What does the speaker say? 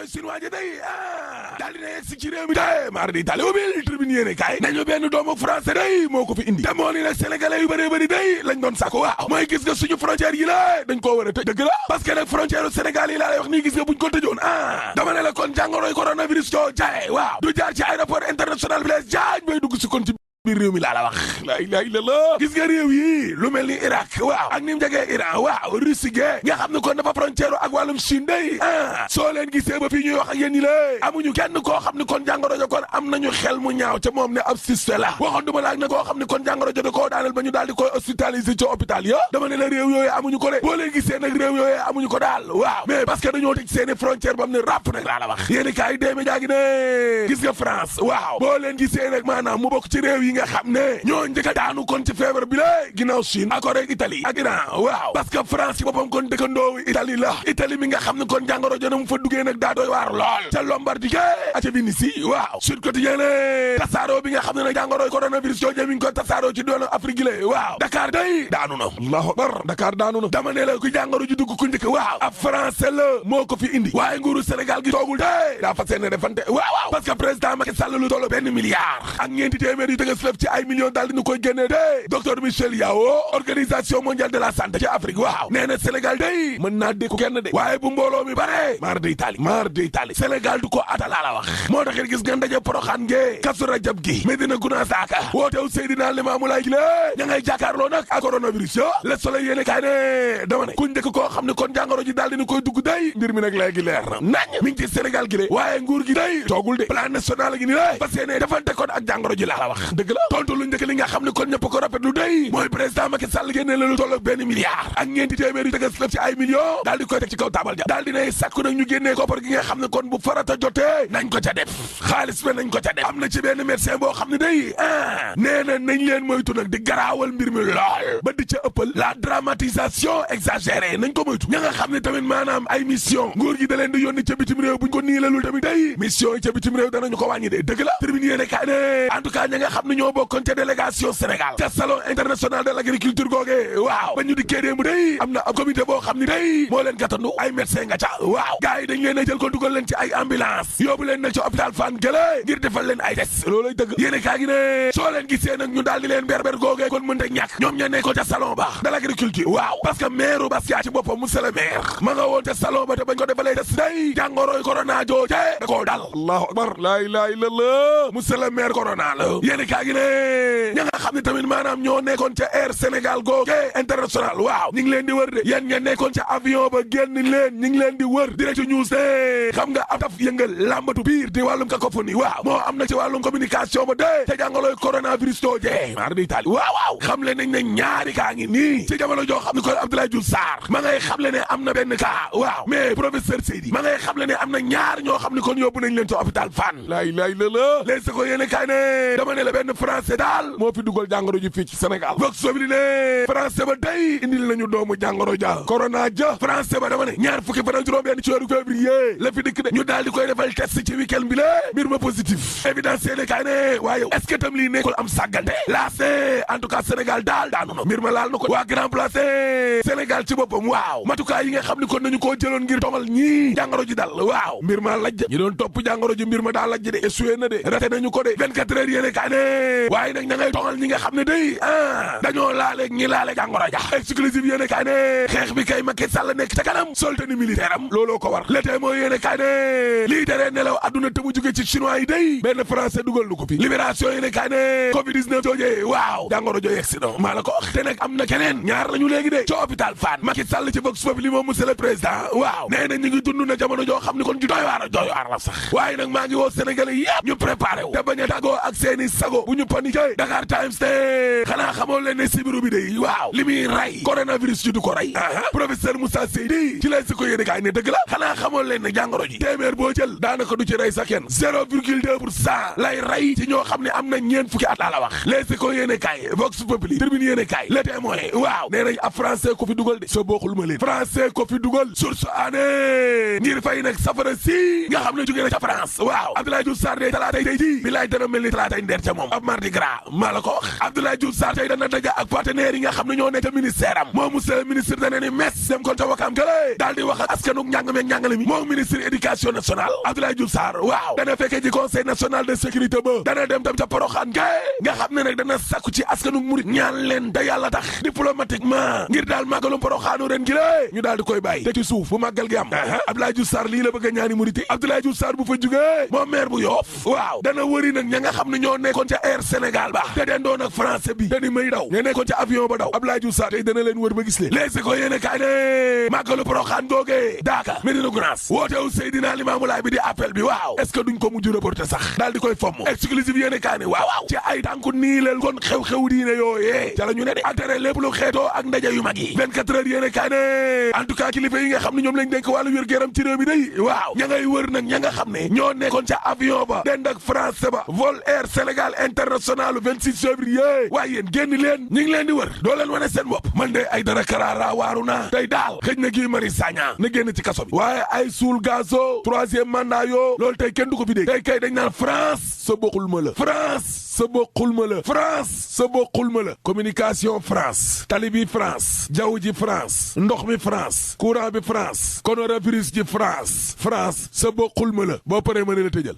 jàngoro chinois ji day daal dina yegg si ci réew mi day maar di tali ubil tribune yéene kaay nañu benn doomu français day moo ko fi indi te moo ni nag sénégalais yu bëree day lañ doon sàkku waaw mooy gis nga suñu frontière yi la dañ koo war a tëj dëgg la parce que nag frontière u Sénégal yi laa lay wax nii gis nga buñ ko tëjoon dama ne la kon jàngoroy coronavirus joo jaye waaw du jaar ci aéroport international Blaise Diagne bay dugg si kon ci biir réew mi laa la wax la ilaha illallah gis nga réew yi lu mel ni Irak waaw ak ni mu jegee Iran waaw Russie ge nga xam ne kon dafa frontière ak wàllum Chine day soo leen gisee ba fii ñuy wax ak yéen ñi la amuñu kenn koo xam ne kon jàngoro jo kon am nañu xel mu ñaaw ca moom ne ab cyste la waxoon duma laak ne koo xam ne kon jàngoro jo da koo daanal ba ñu daal di koy hospitaliser ci hôpital ya dama ne la réew yooyu amuñu ko de boo leen gisee nag réew yooyu amuñu ko daal waaw mais parce que dañoo tëj seeni frontière ba am ne ràpp nag laa la wax yéeni kaay déeme jaagi ne gis nga France waaw boo leen gisee nag maanaam mu bokk ci réew yi nga xam ne ñoo njëkk a daanu kon ci feebar bi la ginnaaw Chine ak Corée Italie ak Iran waaw parce que France ci boppam kon dëkkandoowu Italie la Italie mi nga xam ne kon jàngoro jona mu fa duggee nag daa doy waar lool ca Lombardie ak ca Vénétie waaw Sud Quotidien tasaaroo bi nga xam ne nag jàngoro coronavirus jooje mi ngi ko tasaaroo ci doon Afrique gi la waaw Dakar day daanu na Allahu akbar Dakar daanu na dama ne la ku jàngoro ji dugg ku njëkk waaw ab français la moo ko fi indi waaye nguuru Sénégal gi toogul day daa fas yéene defante waaw parce que président Macky Sall lu tollu benn milliard ak ñeenti téeméer yu tëgës lëf ci ay millions daal dina koy génnee de docteur Michel Yao organisation mondiale de la santé ci Afrique waaw nee na Sénégal day mën naa dékku kenn de waaye bu mbooloo mi bare maar day taali Sénégal du ko atalaa la wax moo taxit gis nga ndaje Poroxaan ge Kazu Rajab gi Medina Gounass Aka wootew Seydina Limaamu Laay gi la ña ngay jàkkaarloo nag ak coronavirus yo Le Soleil yéene kaay ne dama ne ku njëkk koo xam ne kon jàngoro ji daal dina koy dugg day mbir mi nag léegi leer na nañ mi ngi ci Sénégal gi le waaye nguur gi day toogul de plan national gi ni la parce que ne defante kon ak jàngoro ji laa la wax dëgg la tontu lu njëkk li nga xam ne kon ñëpp ko rafetlu day mooy président Macky Sall génne la lu toll ak benn milliard ak ñeenti téeméer yu tëgës lëf ci ay millions daal di koy teg ci kaw taabal ja daal dinay sàkku nag ñu génnee koppar gi nga xam ne kon bu farata jotee nañ ko ca def xaalis be nañ ko ca def am na ci benn médecin boo xam ne day nee na nañ leen moytu nag di garaawal mbir mi lool ba di ca ëppal la dramatisation exagérée nañ ko moytu ña nga xam ne tamit maanaam ay mission nguur gi da leen di yónni ca bitim réew buñ ko niilalul tamit day mission yi ca bitim réew danañu ko wàññi de dëgg la tribune yéene kaay ne en tout cas ña nga xam ne ñoo bokkoon ca délégation Sénégal ca salon international de l'agriculture googe waaw ba ñu dikkee démb day am na ab comité boo xam ne day moo leen gàttandu ay médecin nga ca waaw gars yi dañ leen a jël ko dugal leen ci ay ambulance yóbbu leen nag ci hôpital Fann Guélé ngir defal leen ay test loolay dëgg yéene kaa gi ne soo leen gisee nag ñu daal di leen berber googe kon mënta ñàkk ñoom ña nekkoon ca salon ba de l'agriculture waaw parce que maire Bastia ci boppam monsieur le maire ma nga woon ca salon ba te bañ ko defalee test day jàngoroy corona jooje da koo dal allahu akbar la ilaha illallah monsieur le maire corona la yéene kaa gi ne ña nga xam ne tamit maanaam ñoo nekkoon ca Air Sénégal googe international waaw ñi ngi leen di wër de yéen ña nekkoon ca avion ba génn leen ñi ngi leen di wër direct news de xam nga ab taf yëngal làmbatu biir di wàllum cacophonie waaw moo am na ci wàllum communication ba de te jàngaloy coronavirus jooje mar di Italie waaw xam le nañ ne ñaari kaa ngi nii ci jamono joo xam ne kon Abdoulaye Diouf Sarr ma ngay xam le ne am na benn cas waaw mais professeur Seydi ma ngay xam le ne am na ñaar ñoo xam ne kon yóbbu nañ leen ci hôpital Fann la ilaha illallah les ko yéene kaay ne dama ne la benn français daal moo fi dugal jàngoro ji fii ci Sénégal vox sobli ne français ba day indil nañu doomu jàngoro ja corona ja français ba dama ne ñaar fukki fan ak juróom benn ci weeru février la fi dikk de ñu daal di koy defal test ci week-end bi la mbir ma positif évidence yéene kaay ne waaye est-ce que tam lii nekkul am sàggante laas en tout cas Sénégal daal daanu na mbir ma laal na ko waa grand place Sénégal ci boppam waaw matukaay yi nga xam ni kon nañu koo jëloon ngir tongal ñii jàngoro ji dal waaw mbir ma lajj ñi doon topp jàngoro ji mbir ma daa lajj de essué na de raté nañu ko de 24 heures yéene kaay ne waaye nag ña ngay tongal ñi nga xam ne day dañoo laaleeg ñi laale jàngoro ja exclusive yéene kaay ne xeex bi kay Macky Sall nekk ca kanam sol tenue militaire am looloo ko war le Témoin yéene kaay ne lii tere nelaw adduna te mu jóge ci chinois yi day benn français dugal nu ko fi libération yéene kaay ne covid 19 jooje waaw jàngoro jo accident maa la ko wax te nag am na keneen ñaar lañu léegi de ci hôpital Fann Macky Sall ci Vox Populi moom monsieur le président waaw nee na ñu ngi dund na jamono joo xam ni kon ju doy waar la sax waaye nag maa ngi woo sénégalais yëpp ñu préparé wu te bañ a tàggoo ak seeni sago bu ñu paniqué Dakar Times te xanaa xamoo leen ne sibiru bi day waaw li muy ray coronavirus ji du ko rey professeur Moussa Seydi ci lay si ko yéene kaay ne dëgg la xanaa xamoo leen ne jàngoro ji téeméer boo jël daanaka du ci rey sa kenn 0,2% lay rey ci ñoo xam ne am na ñeen fukki at laa la wax les si ko yéene kaay Vox Populi Tribune yéene kaay Le Témoin waaw nee nañ ab français ko fi dugal de soo bokkul ma leen français ko fi dugal source année ngir fay nag safara si nga xam ne jógee na ca France waaw Abdoulaye Diouf Sarr de talaatay tey ji bi laay dana mel ni talaatay ndeer ca moom ab Mardi Gras maa la ko wax Abdoulaye Diouf Sarr tey dana daja ak partenaires yi nga xam ne ñoo nekk ministère am moom monsieur ministre dana ni mes dem kon ta wakaam gële daal di wax ak askanuk njàng meeg njàngale mi moom ministre éducation nationale Abdoulaye Diouf Sarr waaw dana fekkee ji conseil national de sécurité ba dana dem tam ca Porokhane nga xam ne nag dana sàkku ci askanuk murit ñaan leen da yàlla tax diplomatiquement ngir daal màggalum Porokhane ren gi lée ñu daal di koy bàyyi te ci suuf bu màggal gi am Abdoulaye Diouf Sarr lii la bëgg a ñaani murit Abdoulaye Diouf Sarr bu fa jugee moom maire bu Yoff waaw dana wëri nag ña nga xam ne ñoo nekkoon ca Air Sénégal ba te den doon ak français bi te di may daw ña nekkoon ca avion ba daw Abdoulaye Diouf Sarr tey dana leen wër ba gis leen léegi ko yéene kaay ne màggalu Porokhane googee daaka Médina Gounass wootewu Seydina Limamou Laye bi di appel bi waaw est-ce que duñ ko mujj reporter sax daal di koy fomm exclusive yéene kaay ne waaw ci ay tànku nii leen kon xew-xew diine yooyee ca la ñu ne de altere lépp lu xeetoo ak ndaje yu mag yi 24 heures yéene kaay ne en tout cas kilifa yi nga xam ne ñoom lañ dénk wàllu wér-gu-yaram ci réew mi day waaw ña ngay wër nag ña nga xam ne ñoo nekkoon ca avion ba dend ak français ba vol Air Sénégal international 26 février waaye yéen génn leen ñi ngi leen di wër doo leen wane seen bopp man de ay dara Karara waaru na tey daal xëj na Guy Marius Sagna na génn ci kaso bi waaye ay suul gazo 3e mandat yoo loolu tey kenn du ko fi dégg tey kay dañ naan France sa bokkul ma la France sa bokkul ma la France sa bokkul ma la communication France tali bi France jaww ji France ndox mi France courant bi France coronavirus ji France sa bokkul ma la boo paree ma ne la tëjal